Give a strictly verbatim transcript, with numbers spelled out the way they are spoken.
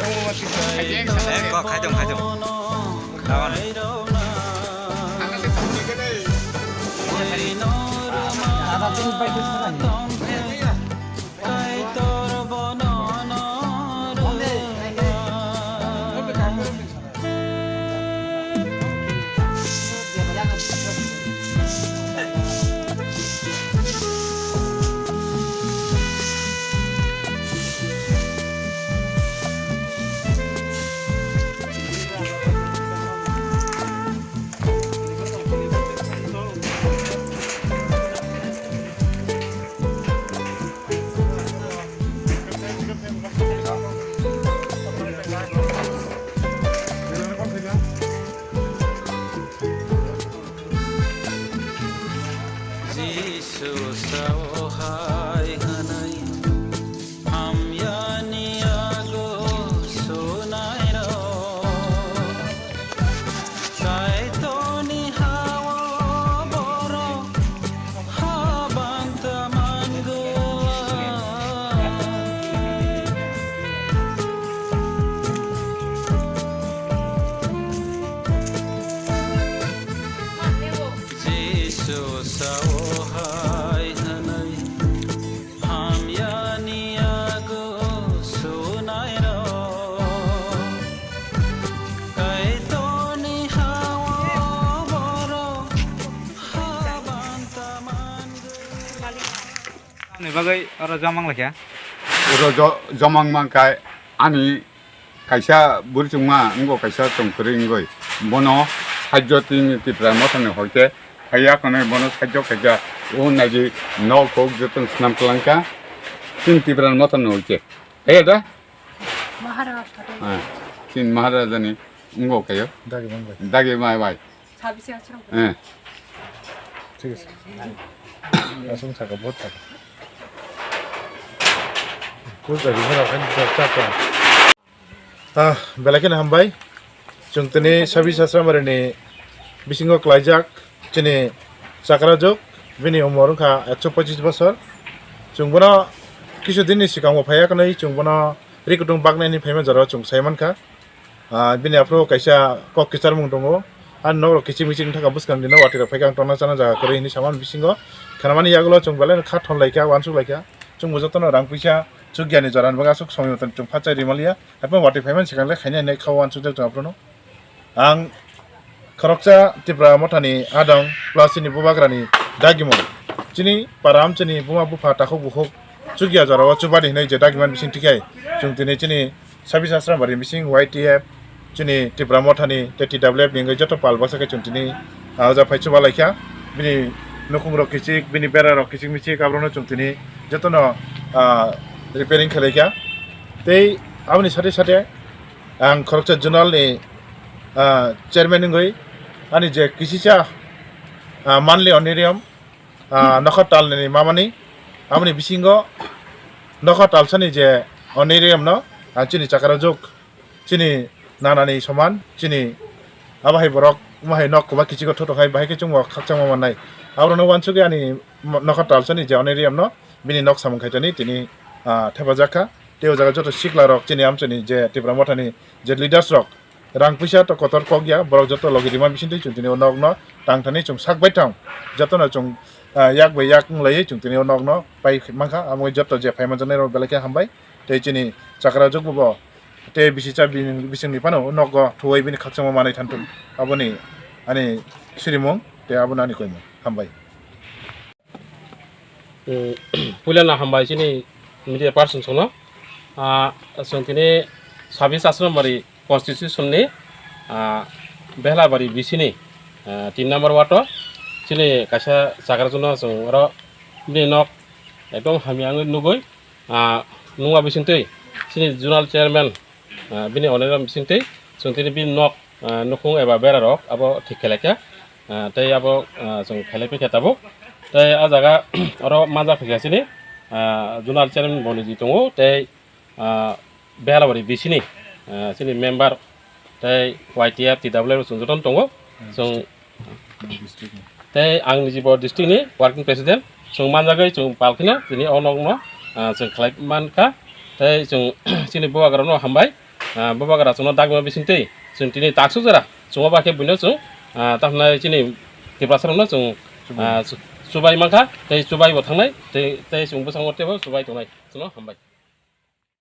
Eh, kok, khaitong, khaitong. Lawan. Jisu sao hai hwnwi hamyani yago sunairok. Kaitorni hao borok habang tamangwlak. Jisu sao hai hwnwi hamyani yago sunairok. Kaitorni hao borok habang tamangwlak. Ni bagwi oro jomang laikha. Oro jo-, jomang mangkha ani kaisa bwrwi chwngma, wngbo kaisa tongkwrwi wngwi. Bono sajjo tini Tipra Mothani hoite phaiya khwnwi bono sajjo khaija. O naidi nok kok joto snam kwlangkha. Tin Tipra Mothani hoite. Phaiya da? Maharaja. Ah, tin Maharajani wngbo khayo. Dagi mangbai. Dagi mai bai. ছাব্বিশে আসলাম। হ্যাঁ। ঠিক আছে। আসুন, থাকো, বহুত থাকো। Full dagi, mera, kan, chapta. Ah, belai kheno hambai. Chwng tini Sabi Sasramari ni bisingo klaijak chini chakra jok, bini umor wngkha ekso pochis bosor. Chwng bono kisu din ni swkango phaiya khwnwi chwng bono ri kutung baknani phaima jorao chwng sai mankha. Ah, bini aphuru kaisa kok kwcharmung tongo. Ani nokrok kiching miching wngkha bwskang dino watwi rok phaikha ang tongna chana jaga kwrwi hinwi samani bisingo. Khnamani yagulo chwng belai no kha thon laikha, uansuk laikha. Chwngbo jotono rang puisa chukya ni jora ni bagwi aswk somoi motom chwng phatchai rimaliya. Haphano watwi phaimani swkang le khainai hinwi kha uansukjak chwng aphuru no. Ang khoroksa Tipra Mothani adong plus chini bubagrani dagimung. Chini para amchini buma bupha takhuk bukhuk chukya jorao chubadi hinwi je dagiman bising tikhai chwng tini chini Sabi Sasramari bising Y T F, chini Tipra Mothani tei T W F ni wngwi joto pal baksa khe chwng tini, ah, oja phai chuba laikha. Bini nukhung rok kichik, bini bera rok kichik michik, abrono chwng tini jotono, ah, repairing khlaikha. Tei aboni sate sate ang khoroksa zonal ni, ah, chairman wngwi ani je kisisa, ah, manli onirium, ah, nokha talni mamani, aboni bisingo nokha talsani je onirium no, ah, chini chakra jok, chini nanani soman, chini abo hai borok, omo hai nok kwbak kichik o thotok hai, bahai khe chwngbo khakchangma mannai. Aborokno uansugwi ani nokha talsani je onirium no, bini nok samung khaitani tini, ah, thepajak kha. Tei o jaga joto sikla rok chini amchani je Tipra Mothani je leaders rok, rang puisa to kotor kok ya, borok joto logi rima bisingtwi chwng tini o nokno tang thani chwng sak bai thang. Jotono chwng, ah, yak bai yak wng laiwi chwng tini o nokno pai mankha, amo joto je phai manjaknai rok belai khe hambai. Tei chini chakra jok bo tei bisi cha bini bisingni phano o nogo thuwi bini khakchangma manwi thanthung. Aboni ani sirimung tei abono ani koimung. Hambai. Puilano hambai chini media person songno. Ah, chwng tini Sabi Sasramari constitution ni, ah, Behlabari B C ni, ah, tin number ward o chini kaisa chakra jokno chwng oro bini nok ekdom hamya wngwi nugwi, ah, nungma bisingtwi chini zonal chairman, ah, bini onirok bisingtwi chwng tini bini nok, ah, nukhung eba bera rok abo thik khe laikha. Ah, tei abo, ah, chwng khailai phikha tabuk. Tei ah jaga oro manjak phikha chini, ah, zonal chairman bo niji tongo, tei, ah, Behlabari B C ni, ah, chini member, tei Y T F, T W chwng jotono tongo. Chwng tei ang niji bo district ni working president, chwng manjagwi chwng pal kheno tini o nokno, ah, chwng khlai mankha. Tei chwng chini bubagrano hambai. ah, bubagra chwngno dagma bisingtwi chwng tini taksuk jora chwngno ba khe buino chwng, ah, tamhinai chini Tiprasarokno chwng, ah, chu-, chubai mankha, tei chubai bo thangnai, tei, tei chwng bwskango teibo chubai tongnai. Chwngno hambai.